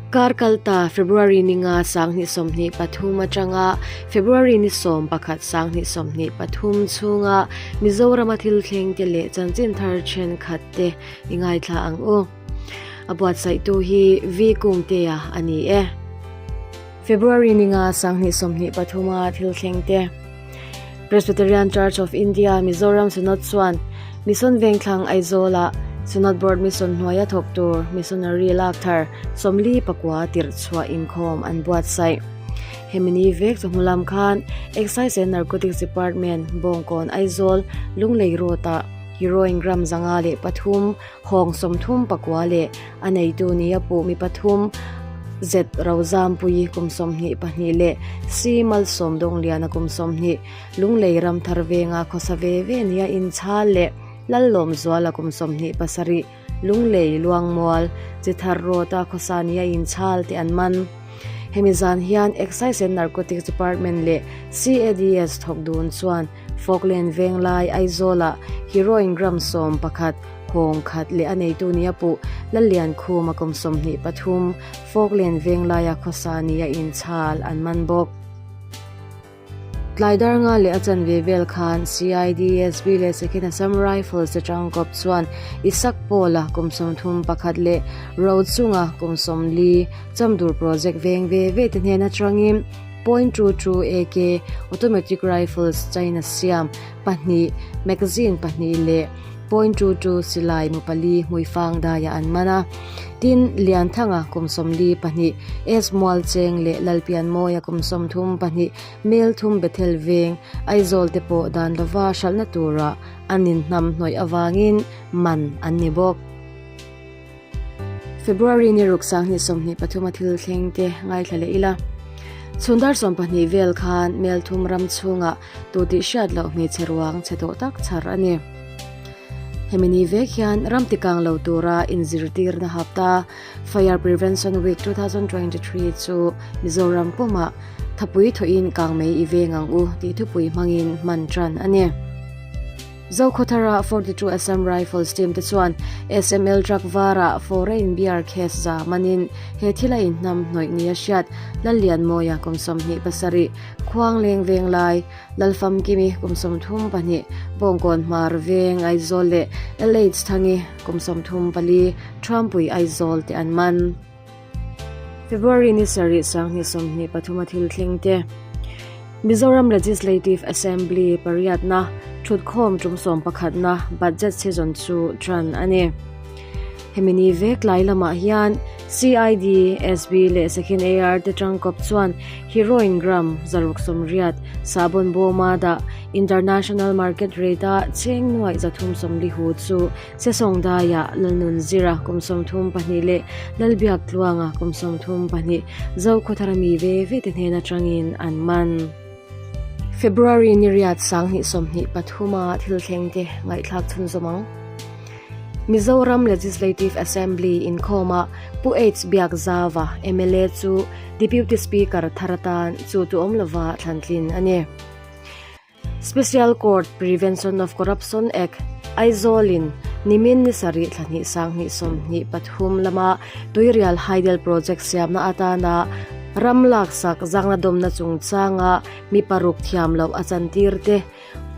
Kar kalta February ni nga 2023 atanga February ni 11 2023 chhunga Mizorama thil thleng te leh chanchin thar thenkhat te i ngaithla ang u. A buatsaihtu hi V Kungtea a ni e. February ni nga 2023 a thil thleng te Presbyterian Church of India Mizoram Synod chuan Mission Vengthlang Aizawlah Synod Board Mission hnuaia thawk tur Missionary lak thar 44 tirh chhuah inkhawm an buatsaih. Hemi ni vek chawhnu lam khan Excise and Narcotics Department Bawngkawn Aizawl Lunglei Road-ah Heroin gram 503 hawng 34 leh A neitu nia puh mi pathum, Z Rozampui kum 22 leh C Malsawm Dawngliana kum 20, Lunglei Ramthar venga khawsa ve ve nia inchhal leh Lallawmzuala kum 27, Lunglei Luangmual, Chithar Road-a khawsa nia inchhal te an man. Hemi zan hian Excise and Narcotics Department leh CADS thawk dun chuan Falkland Venglai Aizawlah heroin gram 11, Hawng khat leh a neitu nia puh Lalliankhuma kum 23, Falkland Venglaia khawsa nia inchhal an man bawk. Tlaidar nga leh a chanve vel khan CIDSB leh Second Assam Rifles atang kawp chuan Isak Paul-a kum 31 leh Rochunga kum 40 Chamdur Project veng ve ve te hnen atangin .22 AK Automatic Rifles China siam pahnih, magazine pahnih leh .22 silai mu pali hmuifang daiah an man a. Tin, Lianthanga kum 42, S Mualcheng leh Lalpianmawia kum 32, Melthum Bethel Veng, Aizawl te pawh dan lova hralhna tura an inhnam hnawih avangin man an ni bawk. February ni ruk 2023 a thil thleng te ngaithla leh ila. Chhundar 12 vel khan Melthum ram chhungah tu tih hriat loh hmeichhe ruang chhe tawh tak chhar a ni. Hemi ni vek hian ram tikang lo tura inzirtirna hapta Fire Prevention Week 2023 chu Mizoram pumah thapui thawhin kangmei i veng ang u tih thupui hmangin hman tan a ni. Zokhawthara 42 Assam Rifles team te chuan SML truck varah foreign beer case za manin he thil a inhnam hnawih nia hriat Lallianmawia kum 27, Khuangleng Venglai, Lalfamkimi kum 32, Bawngkawn Hmar Veng Aizawl leh LH Thangi kum 34, Thuampui Aizawl te an man. February ni sarih 2023 a thil thleng te Mizoram Legislative Assembly pariatna thutkhawm tum 11na budget season chu tan a ni. Hemi ni vek lai lamah hian CID, SB leh Second AR te tangkawp chuan heroin gram 680 sahbawn bawma dah international market rate-a cheng nuaih 340 hu chu Sesawng daiah Lalnun Zira kum 32 leh Lalbiak Tluanga kum 32 Zokhawthara mi ve ve te hnen atangin an man. February ni riat 2023 a thil thleng te ngaihthlak chhunzawm ang. Mizoram Legislative Assembly inkhawmah Pu H Biakzauva mla chu Deputy Speaker thar atan chu tu awm lova thlantlin a ni. Special Court Prevention of Corruption Act, Aizawlin nimin ni sarih thla hnih 2023 lama Tuirial Hydel Project siamna atana ram laksak zangna dawmna chungchanga mi paruk thiam loh a chantir te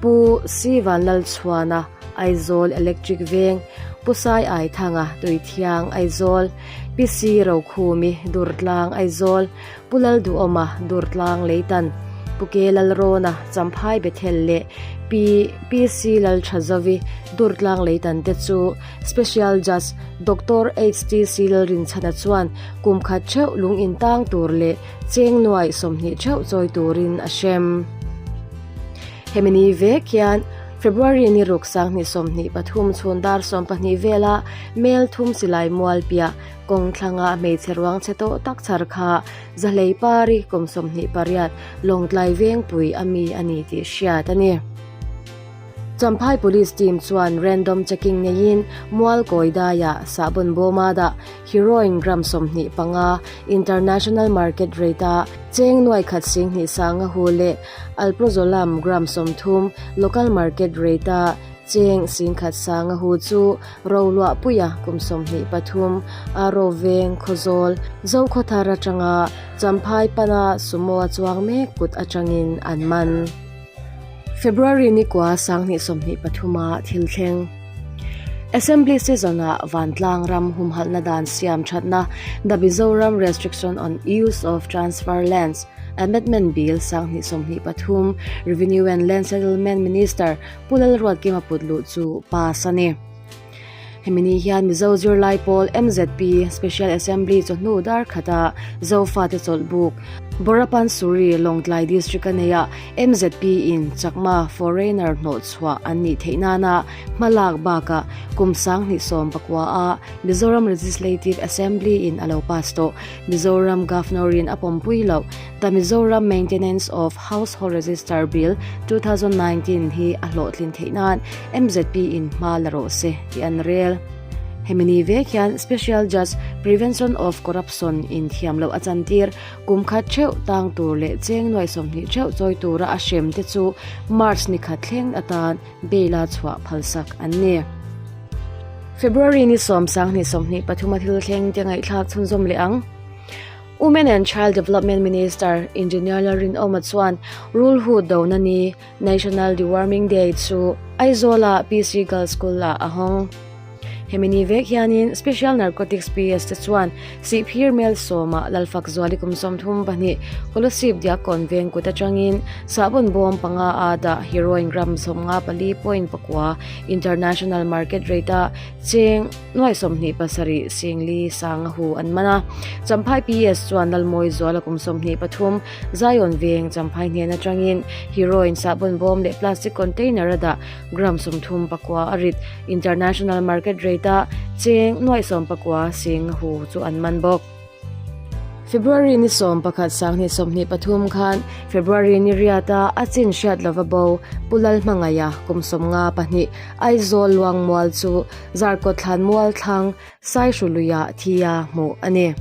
Pu C Vanlalchhuana, Aizawl Electric Veng, Pu Sai Aithanga, Tuithiang, Aizawl, Pi C Rokhumi, Durtlang, Aizawl, Pu Lalduhawma, Durtlang Leitan, Pu Ke Lalrawna, Champhai Bethel leh Pi PC Lalthazovi, Durtlang Leitan te chu Special Judge Doctor HTC Lalrinchhana chuan kum khat theuh lung intang tur leh cheng nuaih 20 theuh chawi turin a hrem. Hemi ni vek hian February ni ruk 2023 chhun dar 12 vela mel thum silai mual piah kawng thlanga hmeichhe ruang chhe tawh tak chhar kha Zahlei Pari kum 28 Lawngtlai Vengpui a mi a ni tih hriat a ni. Champhai Police team chuan random checking neiin Mual Kawi daiah sahbawn bawma dah heroin gram 25 international market rate-a cheng nuai khat sing hnih sanga hu leh alprazolam gram 30 local market rate-a. Cheng Singkhat Sanga hu chu Roluahpuia kum 23, Aro Veng Khawzawl, Zokhawthar atanga Champhai pana Sumo a chuang mek kut atangin an man. February nikua 2023 a thil thleng. Assembly season-ah Vantlang ram humhalhna dan siam thatna The Mizoram Restriction on Use of Transfer Lands Amendment Bill 2023 Revenue and Land Settlement Minister Pu Lalruatkima put luh chu pass a ni. Hemi ni hian Mizo zirlai pawl MZP Special Assembly chawhnu dar khata Zofate chawlhbuk Borapansuri Lawngtlai District a neih ah MZP in Chakma foreigner hnawh chhuah an nih theih nana hmalak bakah kum 2019 a Mizoram Legislative Assembly in a lo pass tawh Mizoram Governor in a pawmpui loh The Mizoram Maintenance of Household Register Bill, 2019 hi a hlawhtlin theih nan MZP in hma la rawh se tih an rel. Hemi ni vek hian Special Judge Prevention of Corruption in thiam loh a chantir kum khat theuh tang tur leh cheng nuai 20 theuh chawi tura a hrem te chu March ni khat thleng atan bail a chhuah phalsak an ni. February ni sawm 20 23 a thil thleng te ngaihthlak chhunzawm leh ang. Women and Child Development Minister Engineer Lalrinawma chuan Rulhu Dona Ni, National Deworming Day, chu Aizawl-a PC Girls School-ah a hawng. Hemi ni vek hianin Special Narcotics PS te chuan Sihphir Mel sawma Lalfakzuali kum 32 Kolasib Diakkawn veng kut atangin sahbawn bawm panga a dah heroin gram 54.9 international market rate-a cheng Nuai 27 Singli Sanga hu an man a. Champhai PS chuan Lalmawi Zuala kum 23 Zion Veng Champhai hnen atangin heroin sahbawn bawm leh plastic container a dah gram 39 a rit international market rate a cheng nuai 19 Sing hu chu an man bawk. February ni 11 2023 khan February ni riata a chin hriat lova bo Pu Lalhmangaia kum 52 Aizawl Luangmual chu Zarkawt Thlanmual thlang Saihru-luiah thia hmuh a ni.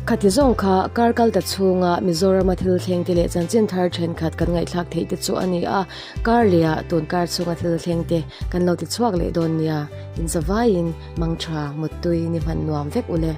Khati zawng kha kar kal ta chhunga Mizorama thil thleng te leh chanchin thar thenkhat kan ngaihthlak theih te chu a ni a, kar lehah tun kar chhunga thil thleng te kan lo ti chhuak leh dawn nia, inzavaiin mangtha muttui ni hman nuam vek ule.